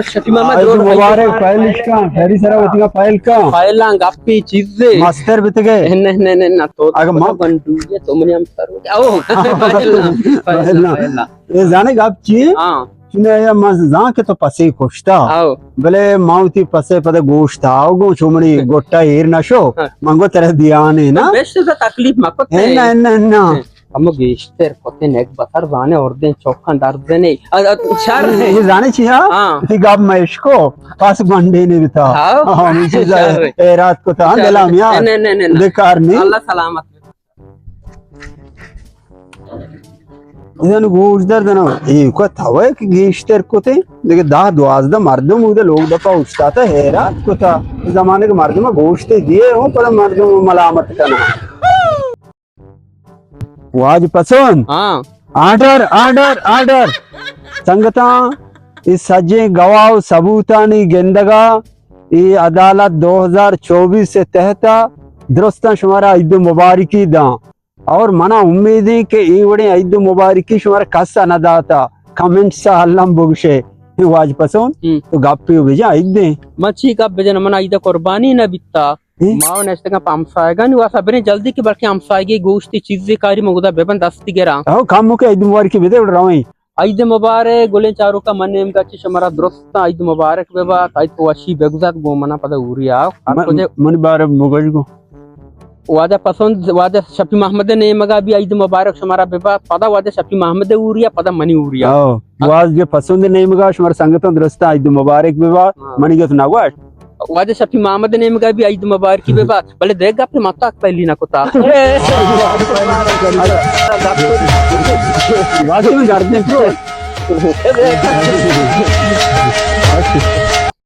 شفیع محمد عید روڈ مبارک، پہل اشکان، خیری سرا وتیگا پہل کا۔ پہلاں گپی چیزے۔ مستر بتگے۔ نہ، نہ، نہ، نہ، تو اگر تو ما بندو ہے، تو منی ہم سر ہو گیا۔ او، پہلاں، پہلاں، پہلاں۔ پہلاں۔ اے زانے گپ چی؟ ہاں۔ چنے یا من زان کہ تو پسے کشتا۔ آؤ۔ بلے ما وتی پسے پدا گوشتا۔ آؤ گوں چو منی گٹا ایر نشو۔ ہاں۔ من گو ترا دیانے نا۔ بیشتر تکلیف مکو تے۔ انا، انا، انا۔ ہاں۔ ہمو گیشتر کتیں نیک بسر زانے اردیں چوکاں درزنے۔ ا، ا، شر۔ اے زانے چی ہا؟ ہاں۔ تی گپ مشکو، پس گونڈے نے بتا۔ ہاں۔ ہاں، ہمیں چیز شر۔ ایراد کتا، ہاں، شر۔ دلا میا۔ نہ، نہ، نہ، نہ۔ بیکار نہیں۔ اللہ سلامت۔ اذن گوش در دنا، اے کو توے کہ گیشتر کتے، دیگه دہ دوازدہ مردم اوده لوگ دپا اوشتاتا، حیرات کتا۔ زمانے کے مردم گوشتے دیے ہوں، پر مردم ملامت کنا۔ واج پسند۔ ہاں۔ Order, order, order. سنگتاں، اس سجیں گواہ و ثبوتانی گندگا، اے عدالت دو ہزار چوبیس سے تحت درستاں شمارا عید مبارکی داں۔ اور منا امید ایں کہ اے وڑیں عید مبارکی شمارا کس نہ داتا۔ کمنٹس الم بگشے۔ واج پسند، ہم۔ تو گپی بجا عید دیں۔ من چی گپ بجن، من عید قربانی نہ بیتا۔ ہم۔ ما و نشتگاں پہ ہمسایگانی واسا بریں جلدی کہ بلکہ ہمسایگی گوشتی چیزی کاری مگدا ببن دستی گرا۔ او کم کے عید مبارکی بدے رویں۔ عید مبارک گلیں چاروکا من نیمگا چی شمارا درستاں عید مبارک ببات، عید پہ وشی بگذات گوں منا پدا اوری آؤ۔ ہر من، کجے من بار مگج گوں۔ واجہ پسند، واجہ شفیع محمد نیمگا بھی عید مبارک شمارا ببات، پدا واجہ شفیع محمد اوریا، پدا منی اوریا۔ آؤ، واجہ پسند نیمگا شمارا سنگتاں درستاں عید مبارک ببات، ہاں۔ منی گت نہ گوشت۔ واجہ شفیع محمد نیمگا بھی عید مبارکی ببات، بلے دے گپ متا پہلی نہ کتا۔ واجہ میں گردن تو۔